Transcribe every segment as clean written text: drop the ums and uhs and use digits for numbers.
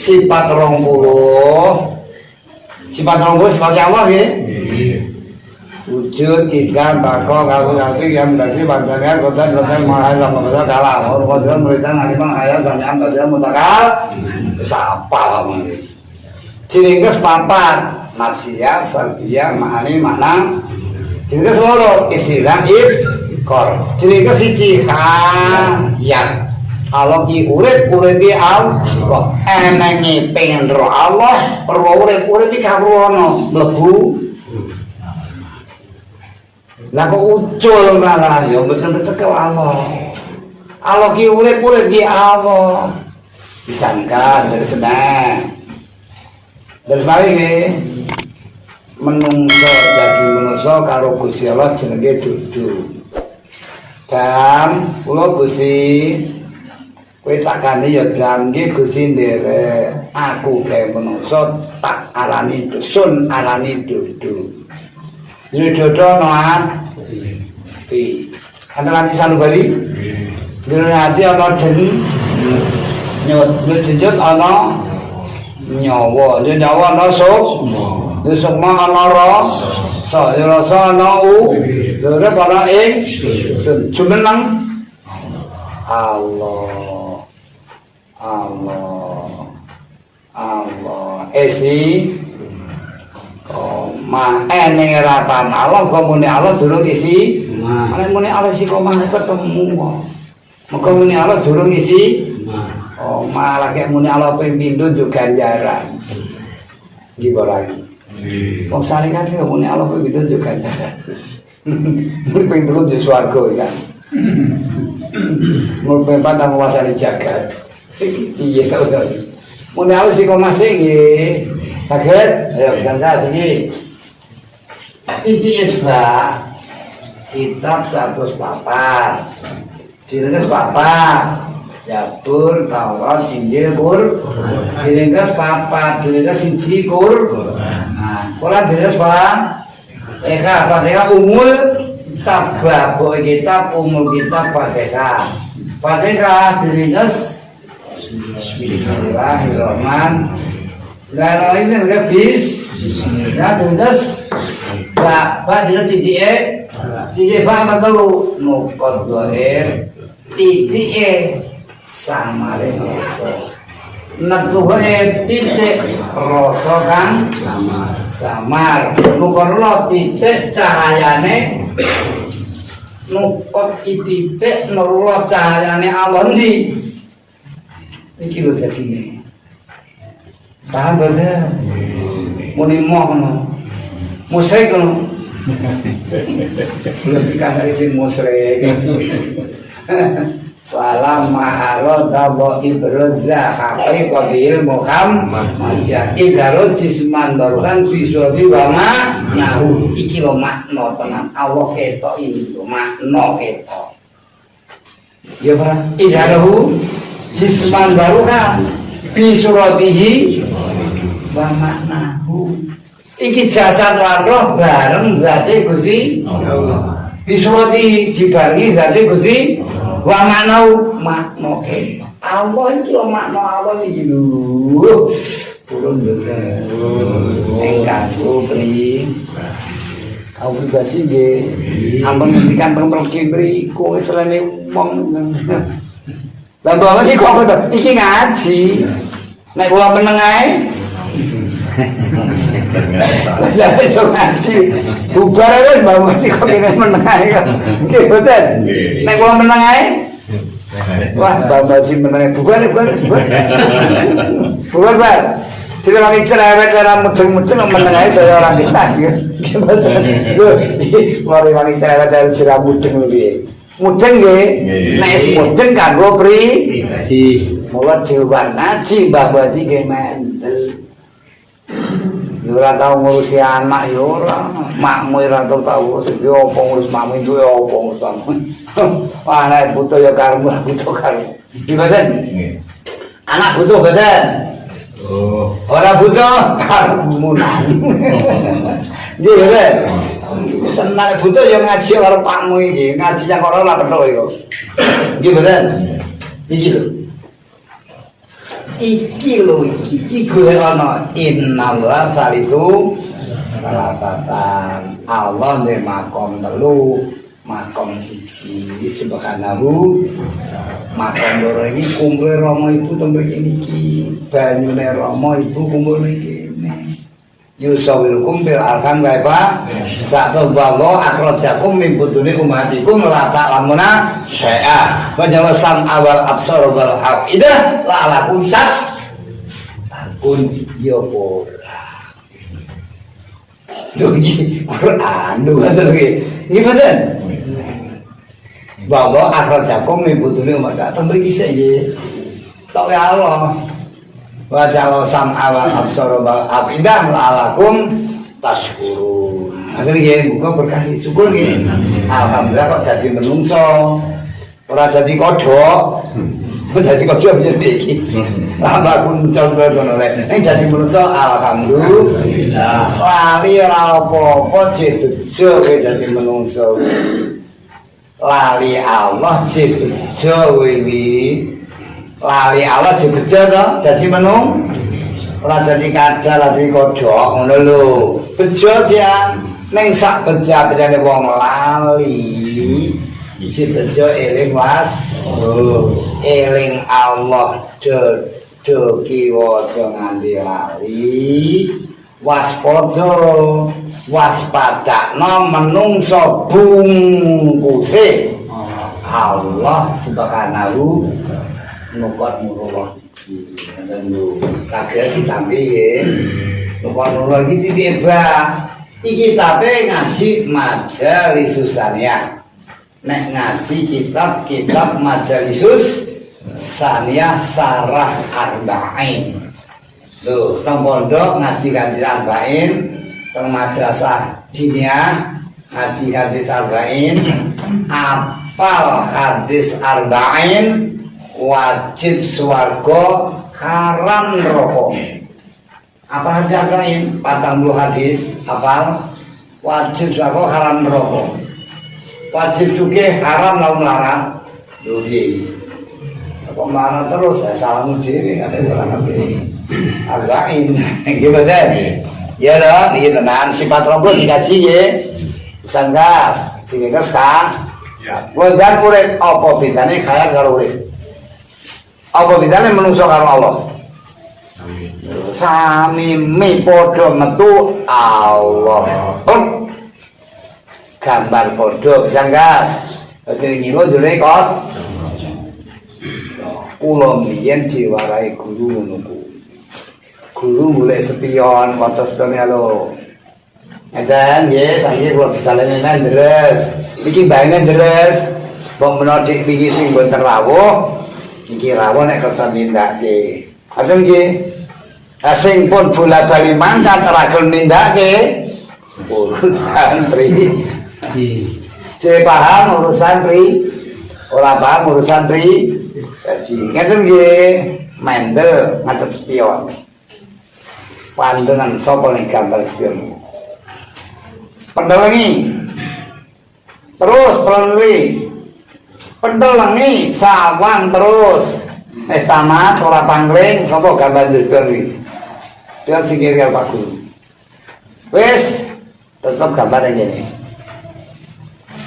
Sifat 20. Sifat 20 sifatnya Allah nggih. Wujud kita bako kaku kaki yang berarti bagiannya kotan kotan mahal sama besar kalah orang kotan mereka nanti bang hayal sampean tak mutakal siapa kamu ini cilingkes papat nafsiyah salbiyah ma'ani makna cilingkes loro istilah ikor cilingkes siji hayat Allah ki urip urip ki Allah enenge pengen roh Allah perlu urip urip ki kawruh mlebu. Lah kok ucul malah ya mboten kecekel Allah. Allah ki urip-urip ki Allah. Disangka dari senang. Terus mari nggih. Menungso dadi menungso karo Gusti Allah jenenge dudu. Dan kula Gusti kowe tak kandhi ya dam nggih Gusti nderek. Aku gawe menungso tak arani dusun arani dudu. Ini dodo ana ati. Antara ati sanubari? Jero ati ana den nyut, nyut jenjut ana nyawa, nyut nyawa ana sukma. Nyut sukma ana rasa, ya rasa ana u, urip ana ing sun. Jumeneng Allah. Allah. Allah. Esi koma eneng rapan Allah kok muni Allah durung isi nek muni Allah isi koma ketemu kok moko muni Allah durung isi oh malah kayak muni Allah ping pindho yo ganjaran iki ora iki wong sare kan yo muni Allah ping pindho yo ganjaran muni ping telu yo swarga kan muni ping empat nguasani jagat iya ta muni Allah isi koma sik nggih. Kaget? Ayo santai sini. Iki Pak. Kitab 104. Diringkes papat. Zabur, Taurat, Injil, Qur. Diringkes papat, diringkes siji Qur. Nah, Quran diringkes Pak. Fatihah, Fatihah umul tababuk kitab umul kitab Fatihah. Fatihah diringkes Bismillahirrahmanirrahim. Nah, ini enggak bis. Ya, terus ba, ba dia titik titik ba ana telu nukot dohir titik samare nukot. Nektuhe titik rasa kang samar. Nukot titik cahayane nukot titik nurullah cahayane Allah ndi. Iki lho dadine. Paham boten? Muni moh ngono. Musyrik ngono. Belum dikandani sing musyrik. Wala ma'arada wa ibraza haqiqatil Muhammadiyah. Idaro jisman barukan fi surati wa ma'nahu. Iki lho makna tenan. Allah ketok ini lho makna ketok. Ya Pak, idaro jisman barukan fi suratihi wa maknahu. Iki jasad lan roh bareng zate Gusti Allah. Bisurati dibarengi zate Gusti wa maknahu makna ketok. Allah iki lho makna Allah iki lho. Purun mboten. Engkang pri kau pribadi nggih. Ampun ngendikan teng mriki mriku selene wong. Lah mbok iki kok ngono? Iki ngaji. Nek kula meneng ae. Lah iso ngaji. Bubar wis mbak mesti kok kene meneng ae kok. Nggih mboten. Nek kula meneng ae. Wah, Mbak Baji meneng bubar bubar bubar. Bubar, Pak. Jadi lagi cerewet ora mudeng-mudeng meneng ae saya ora nitah. Nggih mboten. Lho, mari wangi cerewet dari sira mudeng lho piye. Mudeng nggih. Nek wis mudeng kanggo pri mula dhewe ngaji Mbah Badi nggih mendel. Ya ora tau ngurusi anak ya ora. Makmu ora tau tau ngurus ya apa ngurus makmu itu ya apa ngurus makmu. Wah, nek butuh ya karmu, butuh karmu. Nggih mboten? Anak butuh mboten? Oh. Ora butuh karmu nang. Nggih mboten? Tenan butuh ya ngaji karo pakmu iki, ngaji yang ora ora perlu iku. Nggih mboten? Iki lho. Iki lho iki, iki golek ana innallaha salisu salatatan. Allah ne makom telu, makom siji subhanahu, makom loro iki kumpul Rama Ibu teng mriki niki, banyune Rama Ibu kumpul niki. Yusawirukum bil arham kae Pak. Satu wallahu akhrajakum min butuni ummatikum la ta'lamuna syai'a. Wa ja'ala sam'a wal absara wal afidah la'alakum tashkurun ya ora. Lho iki Quran lho ngoten iki. Nggih mboten? Bahwa akhrajakum min butuni ummatikum mriki sik nggih. Tok ya Allah. Wa ja'ala sam'a wal absara wal afidah la'alakum tashkurun. Akhirnya nggih muga berkah syukur nggih. Alhamdulillah kok jadi menungso. Ora jadi kodhok. Jadi kodhok piye iki. Lah aku contoh ngono lek. Ning dadi menungso alhamdulillah. Lali ora apa-apa jek bejo kowe dadi menungso. Lali Allah jek bejo kowe iki. Lali Allah jek bejo to dadi menung. Ora dadi kadal dadi kodhok ngono lho. Bejo jan ning sak beja-bejane wong lali. Si bejo eling was. Oh, eling Allah do kiwa aja nganti lali. Waspada, waspadakno menungso bungkuse Allah Subhanahu nukot nurullah iki. Ngoten lho. Kabeh ditampi nggih. Nukot nurullah iki titik ba. Iki kitabe ngaji Majalisus Saniyah. Nek ngaji kitab-kitab Majalisus Saniyah Sarah Arba'in. Lho, teng pondok ngaji hadis Arba'in, teng madrasah diniyah ngaji hadis Arba'in, apal hadis Arba'in wajib swarga haram neraka. Apal hadis Arba'in 40 hadis apal wajib swarga haram neraka. Wajib sugih haram lawan melarat. Lho piye? Kok melarat terus ya salahmu dhewe kate ora ngerti. Arba'in. Nggih mboten? Ya lho, niki tenan sifat 20 sing kaji nggih. Pisan gas, sing gas ka. Ya. Wajan urip apa bedane khayat karo urip? Apa bedane menungso karo Allah? Amin. Sami mi padha metu Allah. Oh. Gambar padha pisan gas. Dadi ngira jane kok. Kula mbiyen diwarahi guru ngono ku. Guru golek spion, waca spione lho. Enten nggih, saiki kula didalene nang deres. Iki mbaene deres. Mbok menawa dik wingi sing mboten rawuh, iki rawuh nek kersa nindakake. Asem nggih. Lah sing pun bola-bali mangkat ora gelem nindakake urusan pri. Cek paham urusan pri, ora paham urusan pri. Gaji. Ngeten nggih, mendel ngadep spion. Pandengan sapa ning gambar spion? Pendelengi. Terus pendelengi. Pendelengi sawang terus. Wis tamat ora pangling sapa gambar spion iki? Spion sing kiri Pak Guru. Wis tetep gambar yang ngene.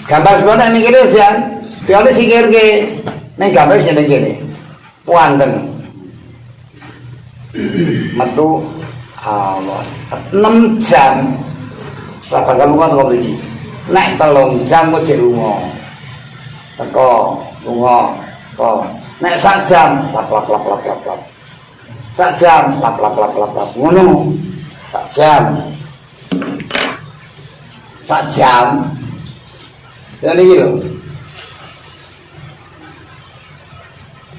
Gambar spion ning kene sian. Spione sing kiri. Ning gambar sing ning kene. Wanteng. Metu Allah. 6 jam. Ora bakal lunga teko mriki. Nek 3 jam kok jek lunga. Teko lunga. Teko. Nek sak jam lap lap lap lap lap lap. Sak jam lap lap lap lap lap. Ngono. Sak jam. Sak jam. Ya niki lho.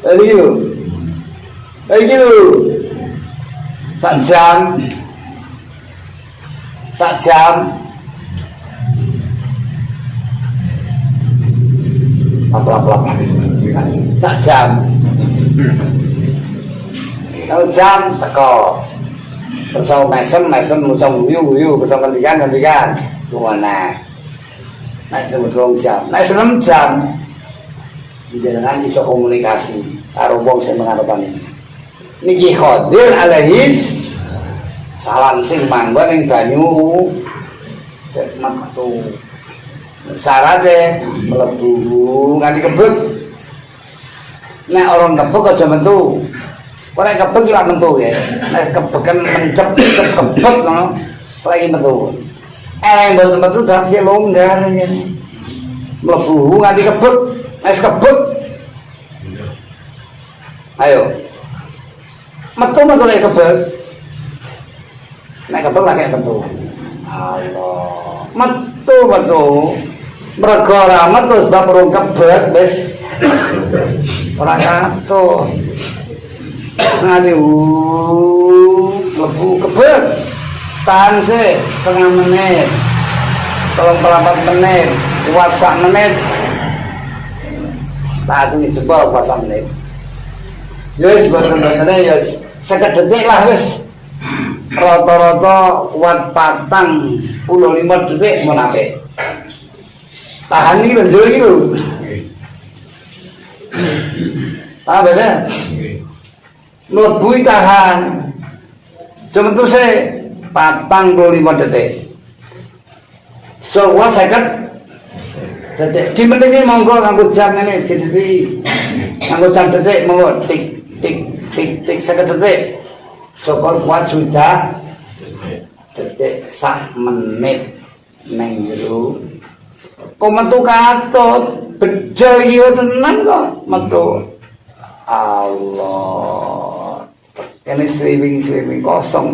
Ya niki lho. Ya iki lho. Sak jam. Sak jam. Lap lap lap. Sak jam. Sak jam teko. Kersa mesem-mesem musa guyu-guyu, kersa ngendikan-ngendikan. Ngono. Nek 2 jam, nek 6 jam jenengan iso komunikasi karo wong sing mengarepan iki. Niki Khadir alaihis salam sing manggon ning banyu metu. Syarate mlebu nganti kebek. Nek orang kebek aja metu. Ora kebek iki lak metu ya. Nek kebeken mencep kebek ngono lagi metu. Eleng mboten metu dalam sik longgar ngene. Mlebu nganti kebek, nek kebek. Ayo. Metu metu lek kebek. Nek kebek lagi metu. Allah. Metu metu. Mergo ora metu sebab urung kebek wis ora katut. Nganti mlebu kebek. Tahan sih setengah menit, 34 menit, kuat sak menit. Tak aku jebol kuat sak menit. Ya wis boten-botene ya 50 detik lah wis. Rata-rata kuat 45 detik mun apik. Tahan iki lho njur iki lho. Paham ya? Mlebu tahan. Sementu sih 45 detik. So kuat 50 detik. Dimenengi monggo nganggo jam ngene dititi. Nganggo jam detik monggo tik tik tik tik 50 detik. Syukur kuat sudah detik sak menit neng jero. Kok metu katut bedel iki tenan kok metu. Allah. Kene sliwing-sliwing kosong.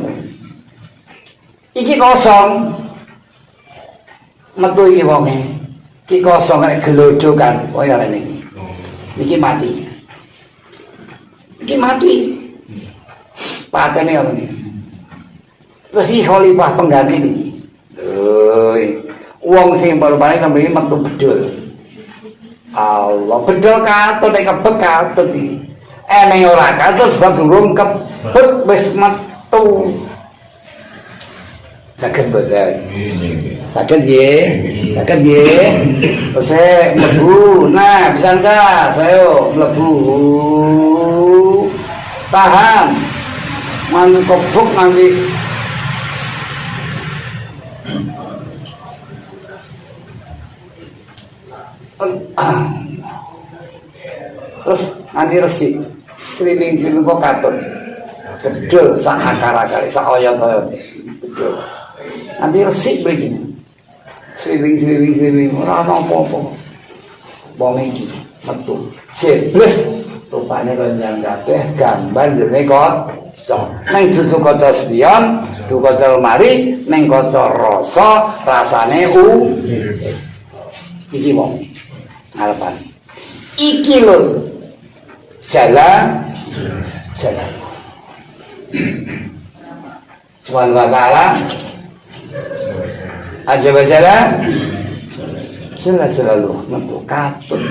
Iki kosong. Metu iki wonge. Iki kosong nek glodhokan kaya ngene iki. Iki mati. Iki mati. Patene ngene. Terus iki khalifah pengganti niki. Lho, wong sing baru-baru tembe metu bedul. Allah, bedul katut nek kebek katut iki. Eneng ora katut sebab durung kebek wis metu. Saged mboten? Saged nggih. Saged nggih. Terus mlebu. Nah, bisa enggak? Saya mlebu. Tahan. Nganti kebek nganti terus nganti resik. Sliwing-sliwing kok katut. Bedul sak akar-akare, sak oyot-oyote. Bedul. Nanti resik mriki. Sliwing-sliwing-sliwing ora ana apa-apa. Wong iki metu. Jebles rupane konjang kabeh gambar jene kaca. Neng dudu kaca spion, dudu kaca lemari, neng kaca rasa, rasane u. Iki wong ngarepan. Iki lho jalan jalan. Subhanahu wa ta'ala aja bajalah jelas-jelas lu metu katut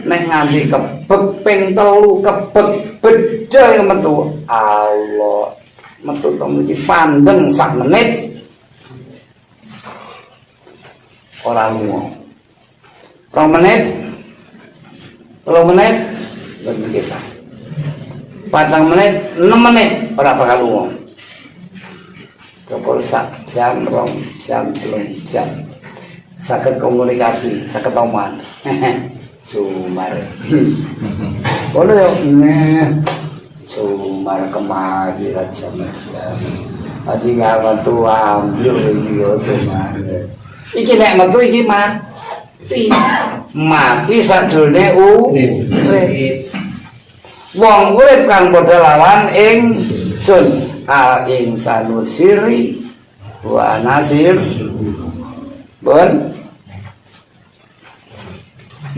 nek nganti kebek ping 3 kebek bedhel yang metu Allah metu to mriki pandeng sak menit ora lunga 2 menit 3 menit mboten kisah 4 menit 6 menit ora bakal lunga. Cukup sak jam, 2 jam, 3 jam. Saged komunikasi, saged omongan. Sumar. Ngono yo. Sumar kemari raja Mesir. Adi metu ambil iki yo sumar. Iki nek metu iki mati. Mati sajrone urip. Wong urip kang padha lawan ingsun. Al insanu sirri wa nasir bon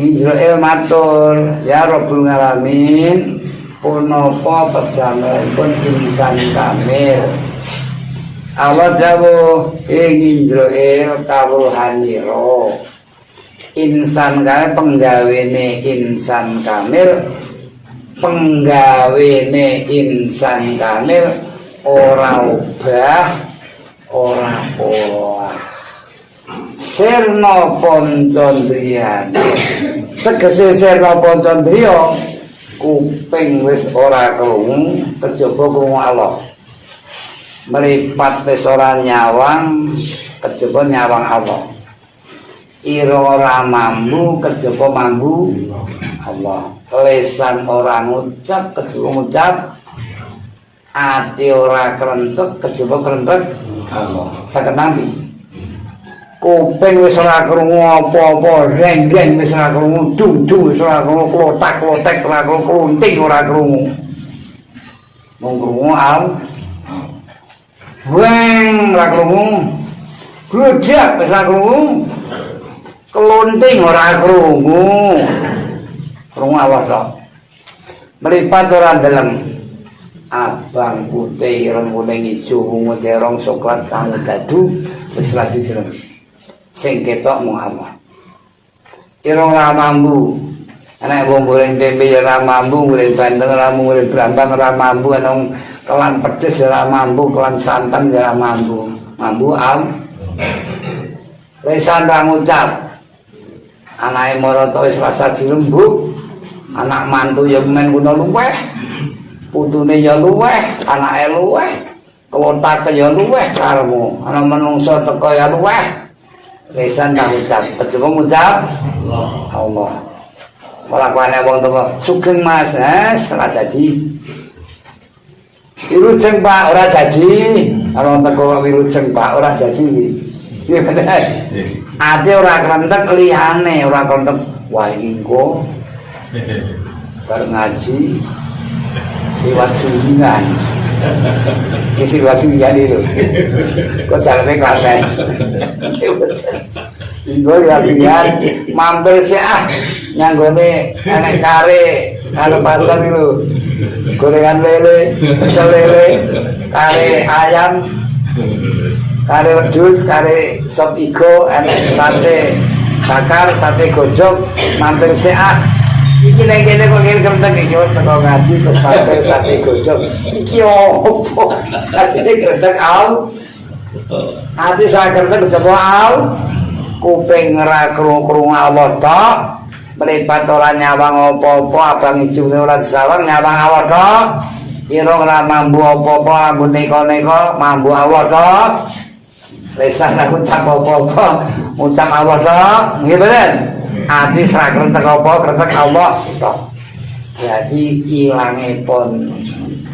Israel matur ya Rabbul Alamin punapa pejamelipun insan kamil. Allah dawuh ing Israel kawruhanira insan kamil penggawene insan kamil penggawene insan kamil ora obah ora polah sirna pancandriyane tegese sirna pancandriya Kuping wis ora krungu kejaba krungu Allah. Mripat wis ora nyawang kejaba nyawang Allah. Ira ora mambu kejaba mambu Allah. Lesan ora ngucap kejaba ngucap. Ati ora krentek kejaba krentek Allah. Saged nampi. Kuping wis ora krungu apa-apa, reng-reng wis ora krungu, dung-dung wis ora krungu, klotak-klotek ora krungu, klunting ora krungu. Mung krungu al. Weng ora krungu. Glojak wis ora krungu. Klunting ora krungu. Krungu Allah tok. Mripat ora ndeleng. Abang putih, ireng kuning, ijo, ungu, terong, coklat, kang dadu wis lagi jeneng. Sing ketok mung Allah. Irung ora mambu. Ana wong goreng tempe ya ora mambu, goreng bandeng ora mambu, goreng brambang ora mambu, ana kelan pedes ya ora mambu, kelan santan ya ora mambu. Mambu am. Lesan ra ngucap. Anake marata wis rasa dirembuk. Anak mantu ya men kuno luweh. Putune ya luweh, anake luweh, klotake ya luweh karemu. Ana menungso teko ya luweh. Lesan ra ngucap, kejaba ngucap Allah. Allah. Kelakuane wong teko sugeng Mas, ora jadi. Wilujeng Pak, ora jadi. Ana teko wilujeng Pak, ora jadi. Piye bener? Ati ora krentek liyane, ora krentek. Wah iki engko bar ngaji liwat Suwiran. Iki liwat Suwiran iki lho. Kok jalane Klaten. Engko liwat Suwiran mampir sik ah nyanggone enek kare karo pasar iki lho. Gorengan lele, pecel lele, kare ayam, kare wedhus, kare sop igo, enek sate bakar, sate gojok, mampir sik ah. Iki nek kene kok ngene krentek iki teko ngaji terus mampir sate gojok. Iki opo? Atine krentek al. Ati sak krentek kejaba al. Kuping ora krungu-krungu Allah tok. Mripat ora nyawang apa-apa, abang ijo ora disawang nyawang Allah tok. Irung ora mambu apa-apa, mambu neka-neka, mambu Allah tok. Lesan aku ngucap apa-apa, ngucap Allah tok. Nggih mboten? Ati ora krentek apa, krentek Allah tok. Berarti ilange pun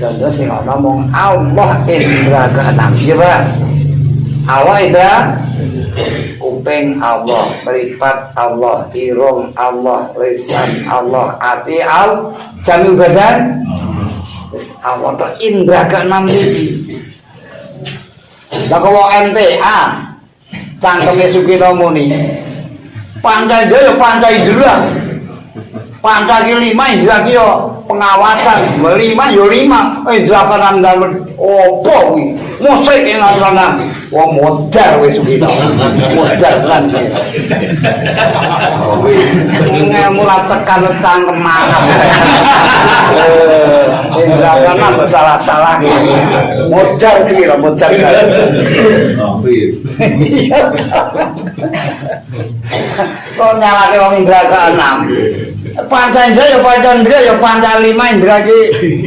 jondo sing ana mung Allah indra keenam. Nggih, Pak? Allah indra kuping Allah, mripat Allah, irung Allah, lisan Allah, ati al, jami badan wis Allah tok indra keenam iki. Lah kok MTA cangkeme Sukino muni. Panca indra ya panca indra. Panca ki 5, indra ki ya pengawasan. 5 ya 5. Indra keenam dalem opo kuwi? Musrik ing lanang. Wong modar wis Sukino. Modar tenan. Ngemu lah tekan cangkem mangap. Indra keenam salah-salah. Modar Sukino, modar. Kok nyalake wong indra keenam? Panca indra ya panca indra ya panca lima indra ki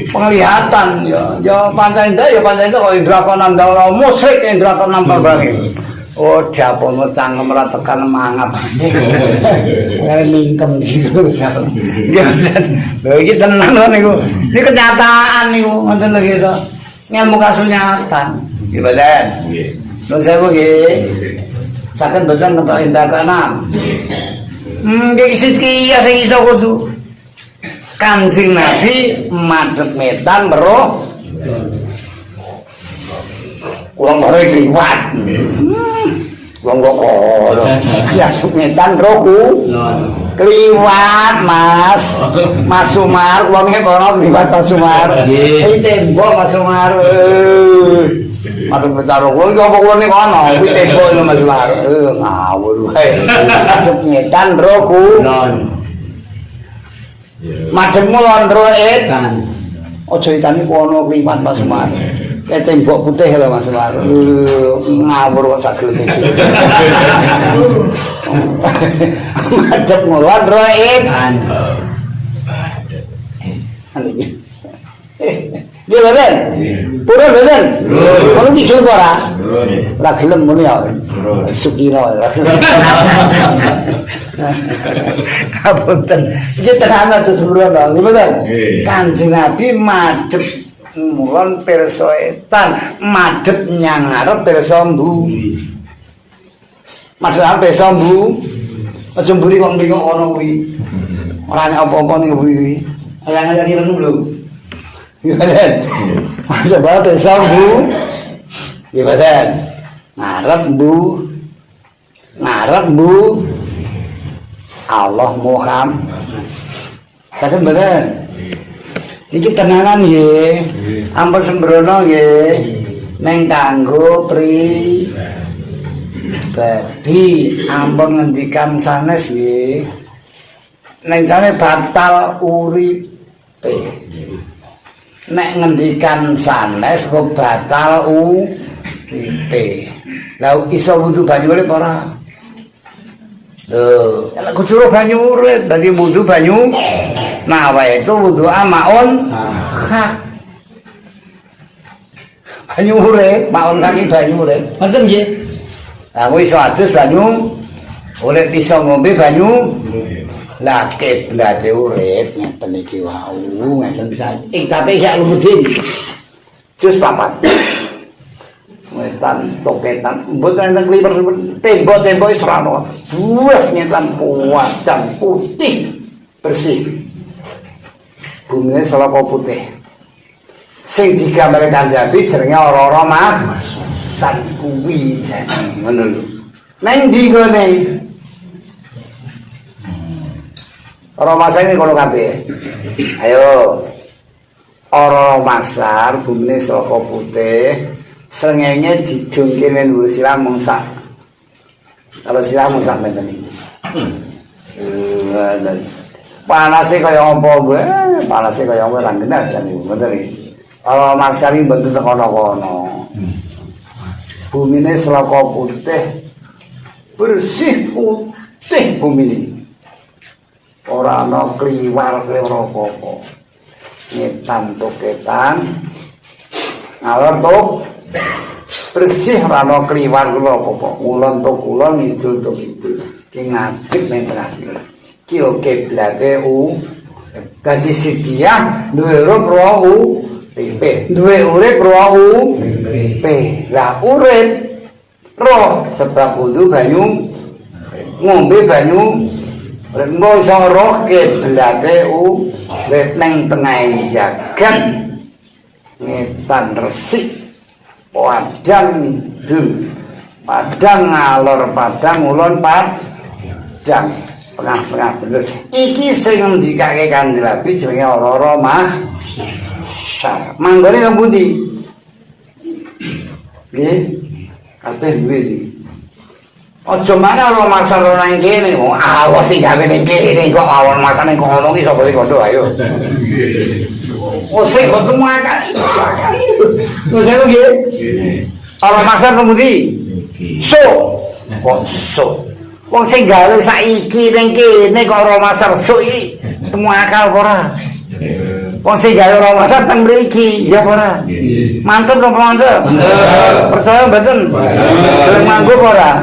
penglihatan ya. Ya panca indra ya panca indra kok indra keenam ora musyrik indra keenam barang. Oh diapono cangkem ora tekan mangap. Kare mingkem gitu. Lho iki tenan niku. Ini kenyataan niku ngoten lho gitu. Ngelmu kasunyatan. Nggih mboten? Nggih. Nuwun sewu nggih. Saged mboten ngetok indra keenam. Nggih sidkiya sing iso kudu. Kanjeng Nabi madhep metan weruh kula ngore kliwat. Wong kok kono. Ya metan rohku. Kliwat, Mas. Mas Sumar, wonge kono kliwat Mas Sumar. Iki tembok Mas Sumar. Madhep metan rohku iki apa kula ning kono? Kuwi tembok lho Mas Sumar. Ngawur wae. Madhep ngetan rohku. Madhep ngulon roet. Aja itane kono kliwat Mas Sumar. Kayak tembok putih lho Mas Sumar. Ngawur kok sak gelem iki. Madhep ngulon roet. Nggih mboten? Purun mboten? Purun. Iki gelem ora? Ora gelem ngono ya. Sukira. Kapunten. Iki tenanan sesembrono, nggih mboten? Kanjeng Nabi madhep ngulon pirsa etan, madhep nyang ngarep pirsa mburi. Madhep arep pirsa mbu. Aja mburi kok mriko kono kuwi. Ora nek apa-apa ning kuwi. Ayang-ayang ireng lho. Nggih mboten? Madhep arep pirsa mbu. Nggih mboten? Ngarep mbu. Ngarep mbu. Allah Muhammad. Saged mboten? Iki tenanan nggih. Ampun sembrono nggih. Neng kanggo pribadi ampun ngendikan sanes nggih. Neng sane batal uripe. Nek ngendikan sanes kok batal uripe. Lah iso wudu banyu urip ora? Lho, lek kudu banyu urip, dadi wudu banyu. Nah, wae itu wudu maun hak. Banyu urip, maun kaki banyu urip. Ngoten nggih. Lah kuwi iso adus banyu urip, iso ngombe banyu. Lah kiblate urip ngeten iki wau, ngeten bisa. Ing tapi sak lumudin. Jus papat. Wetan toketan, mboten enten kliwer tembok-tembok wis ora ono. Buas ngetan padang putih bersih. Bumine selaka putih. Sing digambar Kanjeng Nabi jenenge ora-ora mah san kuwi jane ngono lho. Nang ndi gone? Ora masar ini kono kabeh. Ayo. Ora masar bumine selaka putih. Srengenge didungke ning dhuwur sirah mung sak. Kalau sirah mung sak menten iki. Panase kaya apa wae, panase kaya apa ora genah jane ngoten iki. Ora maksari mboten teko kono-kono. Bumine selaka putih. Bersih putih bumine. Ora ana kliwar-kliwar apa-apa. Ngetan toketan. Ngalor tok bersih ora ana kliwar kula apa-apa. Ngulon tok kulon, ngidul tok kidul. Ki ngadeg ning tengah. Ki lho kiblate u. Dadi sitiah duwe urip ro uripe. Duwe urip ro uripe. Lah urip roh sebab wudu banyu ngombe banyu urip engko iso roh kiblate urip ning tengah jagat ngetan resik padang ngidul padang ngalor padang ngulon padang tengah-tengah bener iki sing ngendikake Kanjeng Nabi jenenge ora-ora mahsyar manggone nang pundi nggih kabeh duwe iki aja mana ora mahsyar nang kene wong Allah sing gawe ning kene kok awon makan ning kono iki sapa sing kandha ayo. Oh sing kok temu akal iki. Lho saya nggih. Ora mahsyar teng pundi? Sok. Kok sok. Wong sing gawe saiki ning kene kok ora mahsyar sok iki temu akal apa ora? Wong sing gawe ora mahsyar teng mriki, ya apa ora? Mantep napa mantep? Percaya mboten? Gelem nganggo apa ora?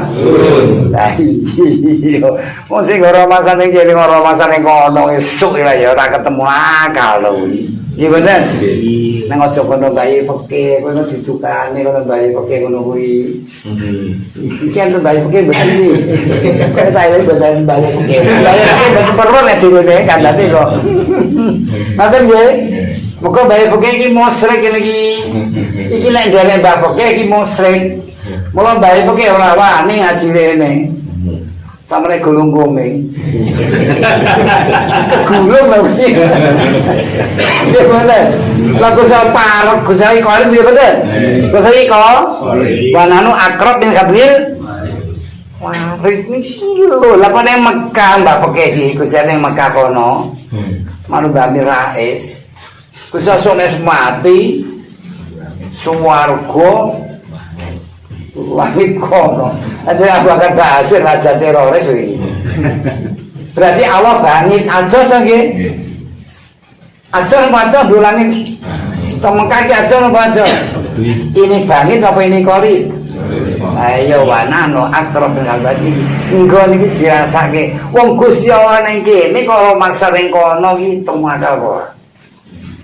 Lah iya. Wong sing ora mahsyar ning kene ora mahsyar ning kono esuk lah ya ora ketemu akal lho kuwi. Nggih mboten? Nang aja kono bayi peke, kono didukane kono bayi peke ngono kuwi. Iki enten bayi peke mboten iki. Kok saya mboten bayi peke. Bayi peke mboten perlu nek direne kandhane kok. Ngoten nggih. Muga bayi peke iki musyrik iki. Iki nek nderek Mbah Peke iki musyrik. Mula bayi peke ora wani ngaji rene. Sampe gulung koming. Kegulung lho iki. Nggih mboten. Lah Gusti parek Gusti Qarim nggih mboten. Gusti Ko. Wananu akrab bin Hablil. Warid niki lho, lah kok ning Mekah Mbah Peke iki, Gusti ning Mekah kono. Maru Mbah Amir Rais. Gusti sok wis mati. Swarga langit kono. Ada Abu Bakar Basir raja teroris iki. Berarti Allah bangit aja to nggih. Aja napa aja ndhuwur langit? Teng Mekah iki aja napa aja? Ini bangit apa ini kori? Ayo wana no akrab dengan bait iki. Nggon iki dirasake. Wong Gusti Allah ning kene kok ora maksa ning kono iki temu akal kok.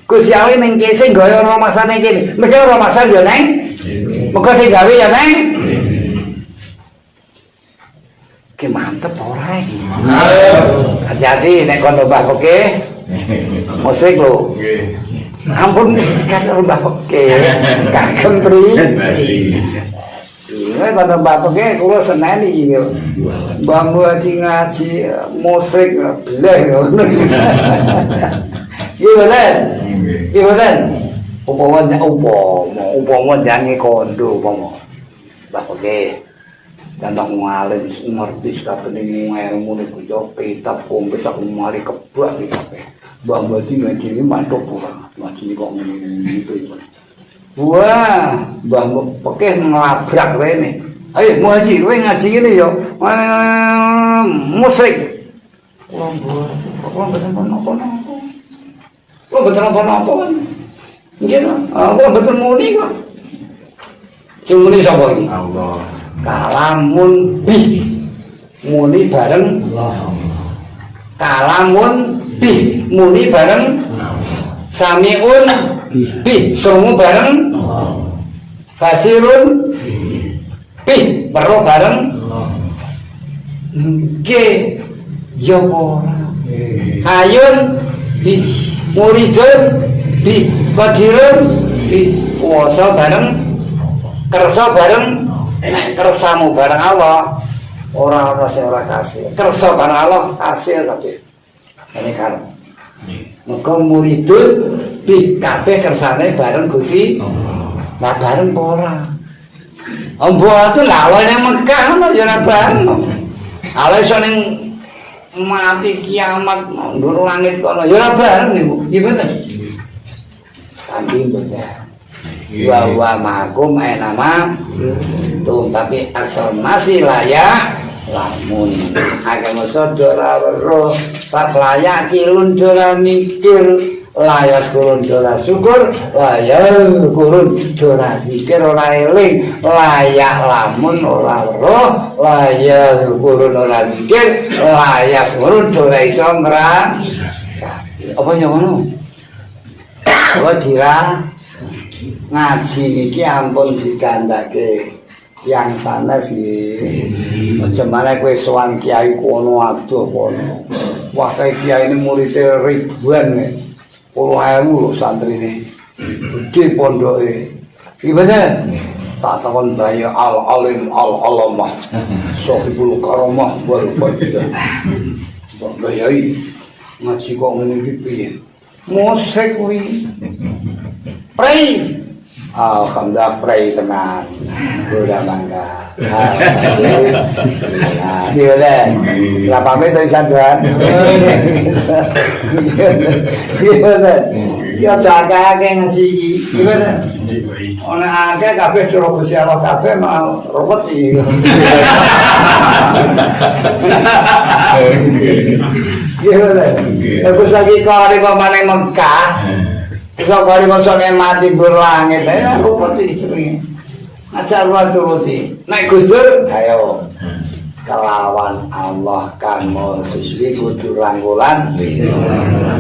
Gusti Allah ning kene sing gawe ora maksa ning kene. Mergo ora maksa ya neng. Mergo sing gawe ya neng. Ki mantep ora iki. Hati-hati nek kono Mbah Oke. Musik lho. Nggih. Ampun kan Mbah Oke. Kagem pri. Ini kono Mbah Oke kula seneni iki. Mbah Muhadi ngaji musik bleh ngono. Iya bener. Iya bener. Upama upama upama jange kondo upama. Mbah Oke. Ganteng ngalim ngerti sakabehane ilmu niku yo kitab komplit sak mari kebak kitabe. Mbah Muhadi ngaji iki mantuk ora. Ngaji kok ngene iki. Wah, Mbah Pekeh nglabrak rene. Ayo Muhadi kowe ngaji ngene yo. Musyrik. Kula mboten, kula mboten napa-napa. Kula mboten napa-napa. Nggih to? Kula mboten muni kok. Sing muni sapa iki? Allah. Kalamun bih muni bareng Allah. Kalamun bih muni bareng samiun bih krungu bareng basirun bih weruh bareng nggih ya ora hayun bih muridun bih qadirun bih kuwasa bareng kersa bareng. Nek kersamu bareng Allah ora ana sing ora kasil. Kersa bareng Allah kasil kabeh. Ini kan. Muga muridun bi kabeh kersane bareng Gusti Allah. Lah bareng apa ora? Ambo atuh lah Allah ning Mekah ngono ya ora bareng. Allah iso ning mati kiamat ndur langit kono ya ora bareng niku. Nggih mboten? Tapi mboten. Wa wa ma'akum ainama tuh, tapi aksar masih layak lamun akan musodo weruh pak layak kilun dola mikir layak kurun dola syukur layak kurun dola mikir ora eling layak lamun ora weruh layak kurun ora mikir layak kurun dola iso ngrasake apa yo ngono apa dira ngaji niki ampun digandhake yang sanes nggih. Aja malah kowe sowan kiai kono adoh kono. Wah kae kiai ini muridé ribuan. 10.000 lho santrine. Gedhe pondoke. Iki bener. Tak takon bayi al alim al alamah. Sohibul karamah wal fadilah. Mbah Yai ngaji kok ngene iki piye? Musik kuwi. Prei. Alhamdulillah prei tenan. Ora bangga. Alhamdulillah. Iya deh. Setelah pamit dari sanjuan. Iya deh. Ya jaga akeh ngaji iki. Gimana? Ana akeh kabeh cara Gusti Allah kabeh malah ruwet iki. Gimana? Aku saiki kare pamane Mekah. Iso kare mosone mati berlangit. Ayo ruwet iki jenenge. Ajar wae turuti. Nek Gus Dur, ayo. Kelawan Allah kang Maha Suci kudu rangkulan.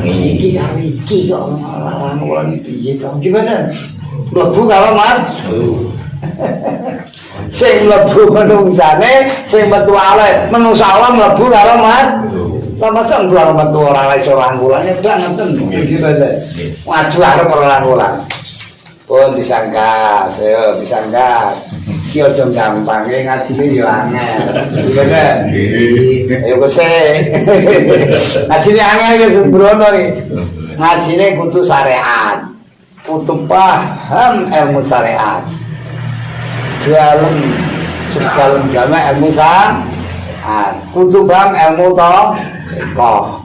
Iki karo iki kok rangkulan iki piye to? Gimana? Mlebu karo mat. Sing mlebu menungsane, sing metu ale, menungsa Allah mlebu karo mat. Lah masa karo metu ora iso rangkulan ya banget iki to. Maju arep ora rangkulan. Pun disangkas, ayo disangkas. Iki aja gampange ngajine ya angel. Bener. Ayo kose. Ngajine angel iki sembrono iki. Ngajine kudu syariat. Kudu paham ilmu syariat. Dalem sedalam-daleme ilmu syariat. Kudu paham ilmu tokoh.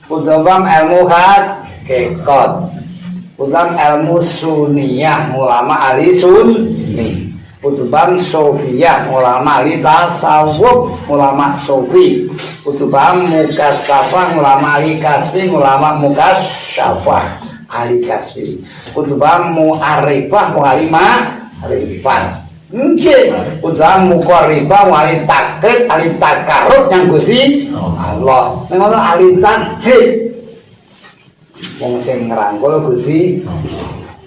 Kudu paham ilmu hakikat. Kudu ilmu suniyah ulama ahli sunni. Kudu paham sofiyah ulama ahli tasawuf, ulama sofi. Kudu paham mukasafah ulama ahli kasfi, ulama mukasafah ahli kasfi. Kudu paham mu'arifah ahli ma'rifat. Nggih, kudu paham muqarribah ahli takrib, ahli takarrub yang Gusti Allah. Ning ngono ahli tajrid. Wong sing ngrangkul Gusti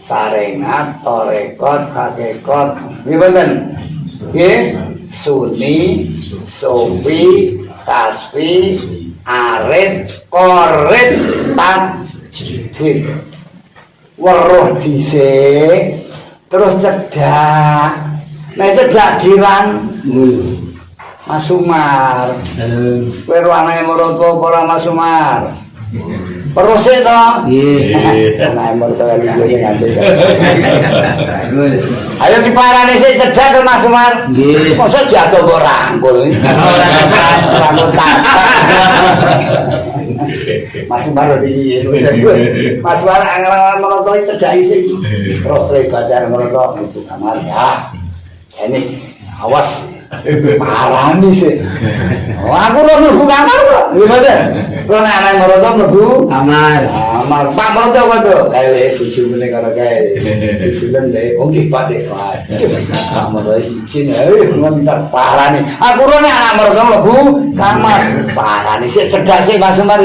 sarengat, tarekat, hakikat. Nggih mboten? Nggih, sunni, sufi, kasfi, arid, korid, tajrid. Weruh dhisik terus cedak. Nek cedak dirangkul. Mas Umar. Kowe ro anake maratuwa apa ora, Mas Umar? Peruse to? Nggih. Anake maratuwa liyane nganti. Ayo diparani sik cedak to, Mas Umar. Nggih. Masa jatuh mbok rangkul. Ora rangkul tapak. Mas Umar piye? Mas Umar angen-angen maratuwa cedak sik. Terus bacaan maratuwa mlebu kamar ya. Ini awas parani sih. Oh, aku ora mlebu kamar kok. Nggih mboten? Kula nek anak maratuwa mlebu Kamar. Kamar. Pak maratuwa kok kae wis bojomu ning kono kae. Disulen le, oh nggih Pak Dek. Waduh, Pak maratuwa izin ngontar parani. Aku ora nek anak maratuwa mlebu kamar. Parani sik cedak sik, Mas Umar.